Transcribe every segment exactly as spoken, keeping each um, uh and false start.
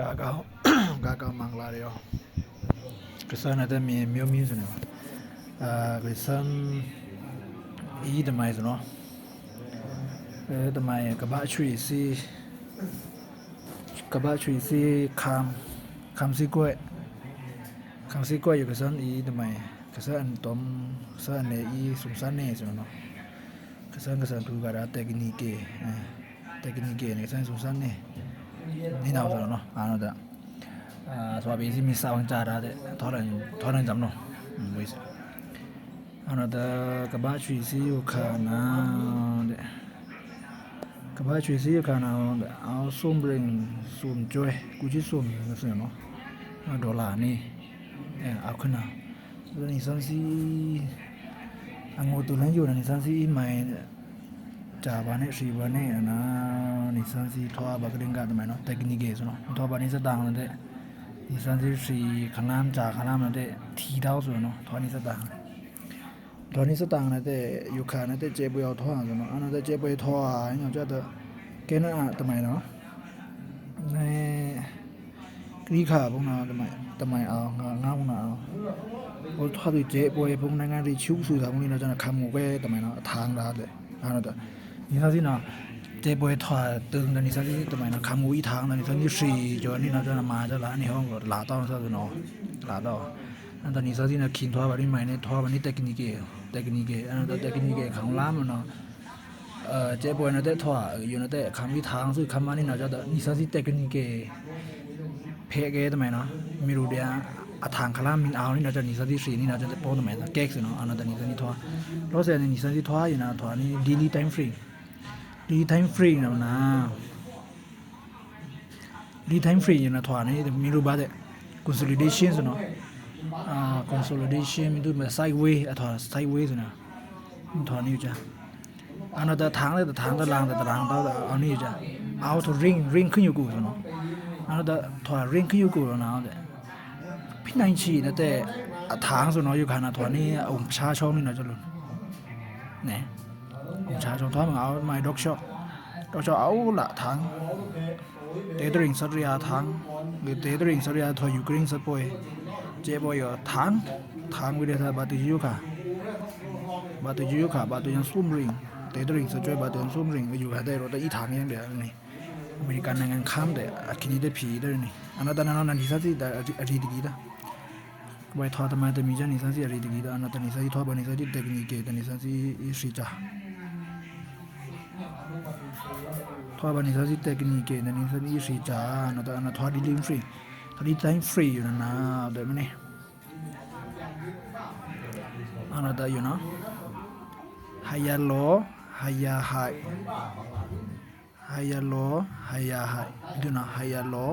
ဂါကောင်း ဂါကောင်းမင်္ဂလာတွေရော ကစၢ်နာ်တမီး မျိုးမျိုးဆိုနေပါ အာ ကစၢ် အီးတမိုင်ဆိုနော် အဲ တမိုင် ကဘါချွေစံ ကဘါချွေစံ ခမ် ခမ်စံကွဲ့ ခမ်စံကွဲ့ ယိုကစၢ်အီးတမိုင် ကစၢ်အန်တုမ် ကစၢ်အန်နေအီး စုံစမ်းနေဆိုနော် ကစၢ် ကစၢ်တူကရာ technique အဲ technique နေ ကစၢ်စုံစမ်းနေ နေနောက်ဆိုနော် အာနော်ဒါ အာ ဆိုပါ ဘီစီမီစာဝင်ကြတာတဲ့ ထောက်လန် ထောက်လန်ကြောင့်နော် ဝေးစ အာနော်ဒါ ကဘါချွေစံယိုခါနာတဲ့ ကဘါချွေစံယိုခါနာတဲ့ အောက်စုံဘရင်စုံကျွဲ ကူချီစုံဆိုနော် ဒေါ်လာနေ အဲ အခုန နေစမ်းစီ အငိုတူလန်ယူနာ နေစမ်းစီ အီးမိုင် ကြာပါနဲ့ ရှည်ပါနဲ့ အနာ နေစမ်းစီ ထွားပါကရင်ကတမိုင်နော် technique ဆိုနော် ထွားပါနေစတန်တဲ့ နေစမ်းစီ ရှည်ခလမ်း ကြာခလမ်းတဲ့ ထီတောက်ဆိုနော် ထွားနေစတန် ထွားနေစတန်တဲ့ ယိုခါနာတဲ့ ကျဲပွဲအောက်ထွားဆိုနော် အနာတဲ့ ကျဲပွဲထွား ညောင်ကြတဲ့ ကဲနာတမိုင်နော် နေ ကရီးခါဖုန်းနာ တမိုင် တမိုင်အောင် ငါ ငါဖုန်းနာအောင် အိုထွားသူကျဲပွဲဖုန်းနာငါရီချူဆူသာဖုန်းနီနော် ကျွန်တော် ခါမူပဲ တမိုင်နော် အထန်းတားတဲ့ အာနော်ဒါ နေစမ်းစီနော် ကျဲပွဲထွားတုံးတဲ့ နေစမ်းစီ တမိုင်နော် ခါမူအီးထန်းတဲ့ နေစမ်းစီ ရှည်ကျော်နီနော် ကျွန်တော် မာကြလား နေဟောင်းကို လာတော့ဆိုနော် လာတော့ အာနော်ဒါ နေစမ်းစီနော် ခင်ထွားပါနေမိုင်နဲ့ ထွားပါနေ technique technique အာနော်ဒါ technique ခေါင်းလမ်းနော် အဲ ကျဲပွဲနာတဲ့ထွား ယူနာတဲ့ ခမ်မီးထန်းစု ခမ်မီးနီနော် ကျွန်တော် နေစမ်းစီ technique ဖဲကဲတမိုင်နော် မီးရူဒျာ အထန်းခလမ်းမီးအောင်နီနော် ကျွန်တော် နေစမ်းစီ ရှည်နီနော် ကျွန်တော် ပေါ်တမိုင်နော် ကဲကစနော် အာနော်ဒါ နေစမ်းစီထွား လောဆယ်နေ နေစမ်းစီထွား ယူနာထွားနေ daily time frame daily time frame နော် daily time frame ယူနာထွားနေ မီးရူဘါတဲ့ consolidation ဆိုနော် အာ consolidation မီးတူ sideway အထွား sideway ဆိုနော် ထွားနေကြ အာနော်ဒါ ထန်းတဲ့ ထန်းတဲ့ လမ်းတဲ့ လမ်းတဲ့ အနီကြ အောက်ထူ ring ring ခင်းယူကူဆိုနော် အာနော်ဒါ ထွား ring ခင်းယူကူနော် တဲ့ ဖိနိုင်ချီနာတဲ့ အထန်းဆိုနော် ယူခါနာထွားနေ အုံချာချုံနီနော် ကျွန်တော် နေ အုံချာချုံထွားမှာ အောက်မိုင် dog shop dog shop အောက်လာထန်း တဲတရင်စရိယာထန်း ဂေတဲတရင်စရိယာထွား ယူကရိန်းစပွဲ ကျဲပွဲရော ထန်း ထန်းဝီဒီသာ ဘါတူယူခါ ဘါတူယူခါ ဘါတူယန်စုံရင် တဲတရင်စပွဲ ဘါတူယန်စုံရင် ယူခါတဲရော တအီးထန်းယန်တဲ့ နေ အမေရိကန်နိုင်ငံခမ်းတဲ့ အခင်းတဲ့ ဖီတဲ့ နေ အာနော်ဒါ နာနော် နေစမ်းစီ အရီတကီးဒါ ဝဲထွားတမိုင်တမီးကြ နေစမ်းစီ အရီတကီးဒါ အာနော်ဒါ နေစမ်းစီ ထွားပါ နေစမ်းစီ technique ကဲ တနေစမ်းစီ အီးရှည်ကြာ ထွားပါ နေစမ်းစီ technique ကဲ တနေစမ်းစီ အီးရှည်ကြာ အာနော်ဒါ အာနော်ဒါ ထွား daily time frame ထွား daily time frame ယူနာနာ တဲ့မနေ အာနော်ဒါ ယူနာ higher low higher high higher low higher high ဒုနာ higher low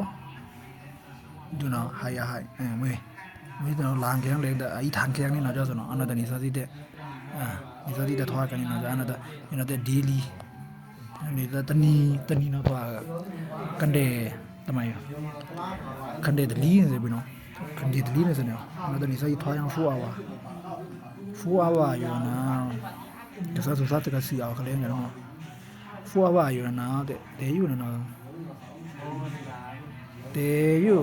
ဒုနာ higher high အဲ မွေး မွေးတော့ လမ်းကဲလေ အီးထန်းကဲနီနော် ကျွန်တော် အာနော်ဒါ နေစမ်းစီတဲ့ အာ နေစမ်းစီတဲ့ ထွားကနီနော် ကျွန်တော် အာနော်ဒါ ယူနာတဲ့ daily နေစမ်း တနံၤ တနံၤနော် ထွား ခန္ဓေ တမိုင် ခန္ဓေတလီးနေစဲဘီနော် ခန္ဓေတလီးနေစဲနော် အာနော်ဒါ နေစမ်းစီ ထွားယန် four hour four hour ယူနာ ကစမ်း သူစမ်း တကစီ အောင်ကလဲနေနော် four hour ယူနာ တဲ တဲယူနာနော် တဲယူ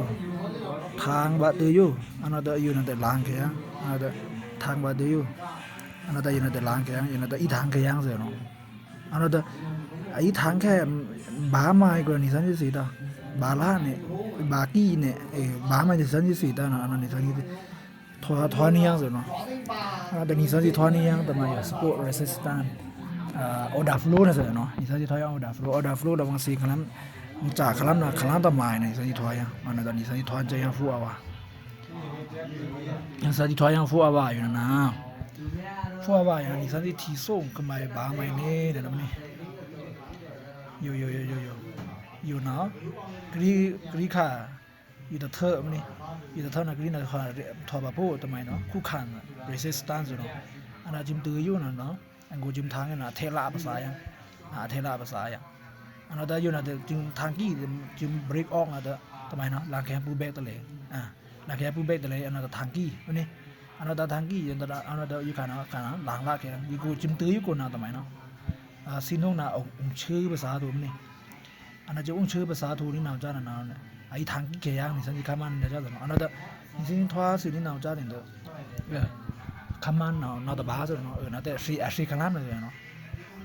ထန်းဘါတူယူ အာနော်ဒါ ယူနာ တဲ လမ်းကဲ အာနော်ဒါ ထန်းဘါတူယူ အာနော်ဒါ ယူနာ တဲ လမ်းကဲ ယူနာ တဲ အီးထန်းကဲယန်စဲနော် အာနော်ဒါ အီးထန်းကဲ ဘါမိုင်ကို နေစမ်းစီ စံးတာ ဘါလမ်းနေ ဘါကီးနေ အဲ ဘါမိုင် နေစမ်းစီ စံးတာနော် အာနော် နေစမ်းစီ ထွား ထွားနီယန်စဲနော် အာနော်ဒါ နေစမ်းစီ ထွားနီယန် တမိုင် support resistance အာ order flow နေစဲနော် နေစမ်းစီ ထွားယန် order flow order flow ဒါ ဝင်စံးခလမ် ကြာခလမ်နာ ခလမ်တမိုင် နေစမ်းစီ ထွားယန် အာနော်ဒါ နေစမ်းစီ ထွားယန် four hour နေစမ်းစီ ထွားယန် four hour ယူနာ four hour ယူနာ နေစမ်းစီ ထီးစုံ ကမိုင် ဘါမိုင်နေ နမနီ ယူ ယူ ယူ ယူ ယူ ယူနာ ကရီး ကရီးခါ ယူတထၢမနီ ယူတထၢနာ ကရီးနာ ထွား ထွားဘါဖို တမိုင်နော် ခုခံ resistance နော် အာနော် ဂျိမ်တူယူနာနော် အငို ဂျိမ်ထန်းနာ ထဲလပစာယန် အာ ထဲလပစာယန် အာနော်ဒါ ယူနာ တဲ ဂျိမ်ထန်းကီး ဂျိမ် break off နာ တဲ တမိုင်နော် လမ်းကဲ ပူဘဲကတလဲ အာ လမ်းကဲ ပူဘဲကတလဲ အာနော်ဒါ ထန်းကီး မနီ အာနော်ဒါ ထန်းကီး ယူနာ အာနော်ဒါ ယူခါနာ ခါနာ လမ်းလကဲ ယူကို ဂျိမ်တူယူကိုနာ တမိုင်နော် အာ စံးနုံနာ အုံချွေပစာတူမနီ အာနော် ကျွန် အုံချွေပစာတူနီနော် ကျွန်တော်နော် အီး ထင်ကီးခဲယင် နီသွဉ်းသီးခမ်းမန်းနဝ်ꩻစဲꩻ ဆိုတော့ အနာ်ဒၣ် နီသွဉ်းသီးထွား သွဉ်းသီးနဝ်ꩻစဲꩻ ဆိုတော့ ခမ်းမန်းနဝ်ꩻ နဝ်ꩻတဗား ဆိုတော့ အနာ်ဒၣ် သွဉ်း အသွဉ်းခလမ်းနဝ်ꩻစဲꩻ ဆိုတော့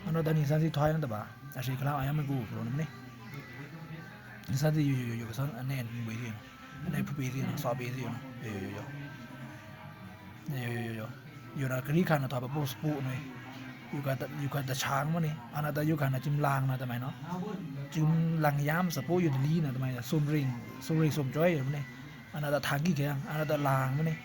အနာ်ဒၣ် နီသွဉ်းသီးထွားယင်တဗား အသွဉ်းခလမ်း အယင်မကူ ဆိုတော့ နမ့ၢ်န့ၣ် နီသွဉ်းသီး ယိုယိုယိုယို ကသွဉ်း အနဲၣ်နွေးသွီး အနဲၣ်ဖုပေသွီး အသွဉ်းပေသွီး ယိုယိုယို ယိုယိုယို ယိုနၤ ကရီခါနထွား ပပို့ support နွေး ယိုခါတ ယိုခါတဆါမ့ၢ်န့ၣ် အနာ်ဒၣ် ယိုခါန စံလင်နၤ တမၢၢ်နီၤ စံလင်ယမ် support ယိုတလီနၤ တမၢၢ် သွမ်ရင် သွမ်ရင် သွမ်စွဲ ယိုမ့ၢ်န့ၣ် အနာ်ဒၣ် ထင်ကီးခဲယင် အနာ်ဒၣ် လင်မ့ၢ်န့ၣ်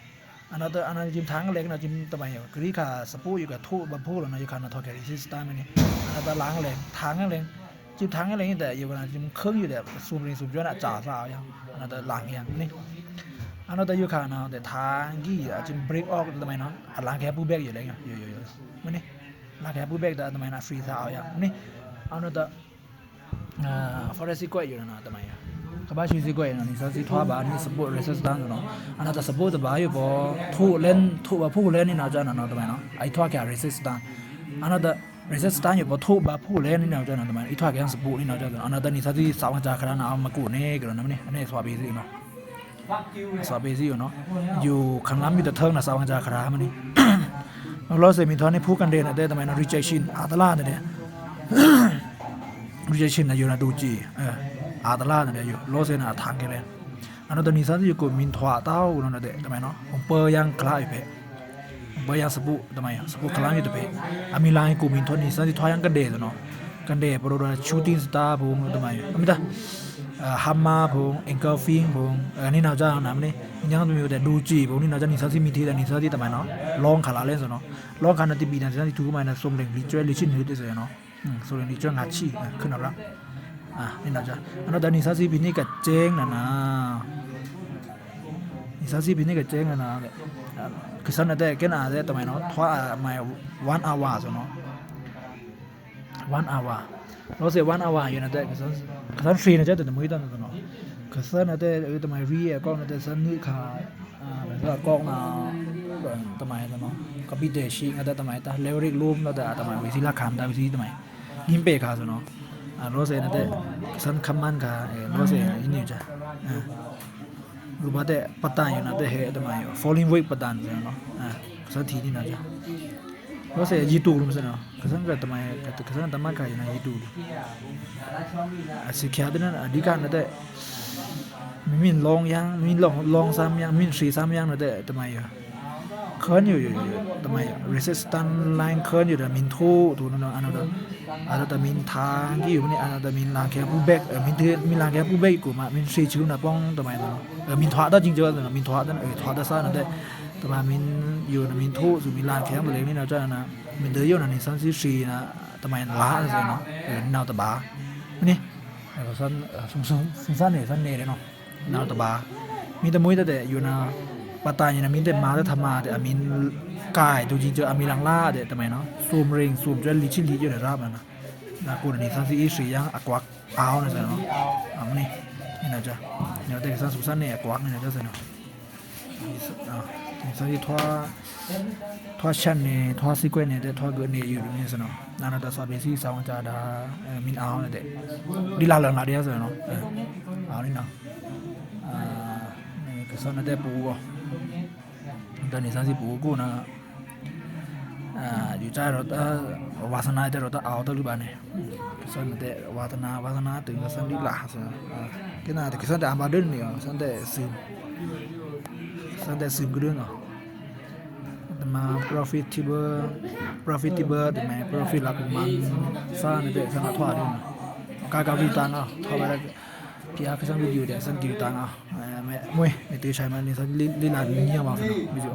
အနာ်ဒၣ် အနာ်ဒၣ် စံထင်ကလဲင်နၤ စံ တမၢၢ် ကရီခါ support ယိုခါ ထိုးဗာႏဖိုးလီၤနၤ ယိုခါနထွားခဲ resistance မ့ၢ်န့ၣ် အနာ်ဒၣ် လင်ကလဲင် ထင်ကလဲင် စံထင်ကလဲင် ယိုခါန စံခိုင်းယိုဒီး သွမ်ရင် သွမ်စွဲနၤ အစါသးယင် အနာ်ဒၣ် လင်ခဲယင်မ့ၢ်န့ၣ် အနာ်ဒၣ် ယိုခါနၤ တထင်ကီး စံ break off တမၢၢ်နီၤ အလင်ခဲ pull back ယိုလဲင် ယိုယိုယို မ့ၢ်န့ၣ် လင်ခဲ pull back ဒီး တမၢၢ်နၤ free သးယင်မ့ၢ်န့ၣ် အနာ်ဒၣ် forward sequence ယိုနၤ တမၢၢ် ကဘၣ် swing sequence ယိုနၤ နီသွဉ်းသီးထွားဗာႏ နီ support resistance နီၤ အနာ်ဒၣ် support တဗာႏယို ပီထိုးလဲင် ထိုးဗာႏဖိုးလဲင်နၤ နီၢ်ကၠၢနၤ တမၢၢ်နီၤ အသွဉ်းခလမ်း resistance အနာ်ဒၣ် resistance ယို ပီထိုးဗာႏဖိုးလဲင်နၤ နီၢ်ကၠၢနၤ တမၢၢ် အသွဉ်းခလမ်း support နၤ နီၢ်ကၠၢ အနာ်ဒၣ် နီသွဉ်းသီး သဝ်ကၠၢခရါနၤ အမကူန့ၣ် ကရီနၤ မ့ၢ်န့ၣ် အသွဉ်းပေသွီးနီၤ သွဉ်းပေသွီးနီၤ ယိုခလမ်း ယိုတထၢင်နၤ သဝ်ကၠၢခရါမ့ၢ်န့ၣ် လောဆယ် မ့ၢ်ထွားန့ၣ် ဖိုးကၠဲနၤ တမၢၢ်နီၤ rejection အါတလါနၤ rejection နၤ ယိုနၤ ဒူစံ အါတလါနၤ ယို လောဆယ်နၤ အထင်ကလဲင် အနာ်ဒၣ် နီသွဉ်းသီးယို ကူမ့ၢ်ထွားတဝ်နီၤ တမၢၢ်နီၤ ပၢယင်ခလါယိုဖဲ ပၢယင် support တမၢၢ် support ခလမ်းယိုတဖဲ အမ့ၢ်လင်ယို ကူမ့ၢ်ထွား နီသွဉ်းသီးထွားယင်ကဒဲးနီၤ ကဒဲး ပရီဒို shooting star ဖိ တမၢၢ် အမ့ၢ်တၢ် hammer ဖိ engulfing ဖိ နံၣ်နီၢ်ကၠၢနၤ မ့ၢ်န့ၣ် ညါတမံၤဒီး ဒူစံဖိ နံၣ်နီၢ်ကၠၢ နီသွဉ်းသီး မ့ၢ်ထွားဒီး နီသွဉ်းသီး တမၢၢ်နီၤ လောင်းခလါလဲၣ် ဆိုတော့ လောင်းခနၤ တဘိးနၤ နီသွဉ်းသီး ထွားမၢၢ်နၤ သွမ်ရင် လွံၢ်စွဲ လွံၢ်ဆံနွေ တစဲနီၤ သွမ်ရင် လွံၢ်စွဲ ငါးဆံ ခုနစ်ရက် နံၣ်နီၢ်ကၠၢ အနာ်ဒၣ် နီသွဉ်းသီး ဖဲန့ၣ်ကစဲနၤနၤ နီသွဉ်းသီး ဖဲန့ၣ်ကစဲနၤနၤ ကသွဉ်းနၤ တကဲနၤ တမၢၢ်နီၤ ထွားမၢၢ် one hour ဆိုတော့ one hour လောဆယ် one hour ယိုနၤ တကသွဉ်း ဖြေနၤ ကတမွေးတၢ်နၤ တနီၤ ကသွဉ်းနၤ တမၢၢ် ရီအကောက်နၤ တသွဉ်းနုခါ အကောက်နၤ တမၢၢ်တနီၤ ကပီးတဲရှီငါ တမၢၢ် တၢ် leverage လိုမ်းနၤ တမၢၢ် ဝေသီးလခါ တၢ်ဝေသီး တမၢၢ် ဂိမ်းပဲာ်ခါ ဆိုတော့ လောဆယ်နၤ တကသွဉ်း ခမန်းခါ လောဆယ် ယိုနၤ ကၠၢ ရူဘၣ်တဲ ပတန်ယိုနၤ တဟဲ တမၢၢ် falling wedge ပတန် ဆိုတော့ ကသွဉ်းထီနံၣ်နီၢ်ကၠၢ လောဆယ် ယိုတူ ဆိုတော့ ကသွဉ်းကတမၢၢ် ကသွဉ်းတမၢၢ်ခါယိုနၤ ယိုတူ အသွဉ်းခလမ်းတနီၤ အဓိကနၤ တမ့ၢ်လောင်းယင် မ့ၢ်လောင်း လောင်းသမ်ယင် မ့ၢ်ဖြေသမ်ယင်နၤ တမၢၢ်ယို ခဲနၤယို ယို ယို တမၢၢ်ယို resistance line ခဲနၤယိုဒီး မ့ၢ်ထိုး ထိုးနၤ အနာ်ဒၣ် အနာ်ဒၣ် တမ့ၢ်ထင်ကီးယိုမ့ၢ်န့ၣ် အနာ်ဒၣ် တမ့ၢ်လင်ခဲ pull back မ့ၢ် မ့ၢ်လင်ခဲ pull back ကူမၢၢ် မ့ၢ်ဖြေဆူနၤ ပောင်း တမၢၢ်နီၤ မ့ၢ်ထွားတၢ် စံကၠိ မ့ၢ်ထွားတၢ် ထွားတၢ်သၢနၤ တမၢၢ် မ့ၢ်ယိုနၤ မ့ၢ်ထိုး ဆို မ့ၢ်လင်ခဲ တလဲ နံၣ်နီၢ်ကၠၢနၤ မ့ၢ်ဒီးယိုနၤ နီသွဉ်းသီး ဖြေနၤ တမၢၢ် လါ ဆိုတော့ နဝ်တဗား မ့ၢ်န့ၣ် သွဉ်း သွဉ်းသီးန့ၣ် သွဉ်းသီးန့ၣ် နဝ်တဗား မ့ၢ်တမွေးတၢ်တဲ ယိုနၤ ပတန်ယိုနၤ မ့ၢ်တမၤတၢ် တမၢၢ် အမ့ၢ် ကၢ ထိုးစံကၠိ အမ့ၢ်လင်လါ တမၢၢ်နီၤ သွမ်ရင် သွမ်စွဲ လွံၢ်ဆံလွံၢ် ယိုနၤ ရၢပ်နၤ နကွၢ်နၤ နီသွဉ်းသီး ဖြေယင် အကွက် အဝ်နၤ ဆိုတော့ မ့ၢ်န့ၣ် နံၣ်နီၢ်ကၠၢ နၤ တကသွဉ်း သွဉ်းသီးန့ၣ် အကွက် နံၣ်နီၢ်ကၠၢ ဆိုတော့ နီသွဉ်းသီး ထွား ထွားဆဲနၤ ထွား sequence နၤ တထွားဂီၤနၤ ယိုနၤ ဆိုတော့ နနာ်ဒၣ် သွဉ်းပေသွီး သဝ်ကၠၢဒၣ် မ့ၢ်အဝ်နၤ တ ဒ်လၢလီၤနၤ ဒ် ဆိုတော့ အဝ်နံၣ်နီၢ် ကသွဉ်းနၤ တပူၤဂီၤ တနီသွဉ်းသီး ပူၤဂီၤနၤ ယိုကၠၢ ဝါသနာ တရီတၢ်အဝ်တၢ်လုၢ်ဘၣ်န့ၣ် ကသွဉ်းနၤ တဝါသနာ ဝါသနာ တုၤကသွဉ်းဒ်လၢ ဆိုတော့ ကဲနၤ တကသွဉ်း တအါဘၣ်ဒိၣ်န့ၣ် ကသွဉ်း တသုး ကသွဉ်း တသုးကဒိၣ်နီၤ တမၤ profitable profitable တမၤ profit လၢကမၤ သၢနၤ တသွဉ်းထွားဒိၣ်နီၤ ကါကါ video တၢ်နီၤ ထွားဘၣ်ဒၣ် ဖျါကသွဉ်း video ဒီး သွဉ်း video တၢ်နီၤ မ့ၢ် မ့ၢ်တၢ်ဆါမး နီသွဉ်းသီး လံလၢနံၣ်အဝ် ဆိုတော့ video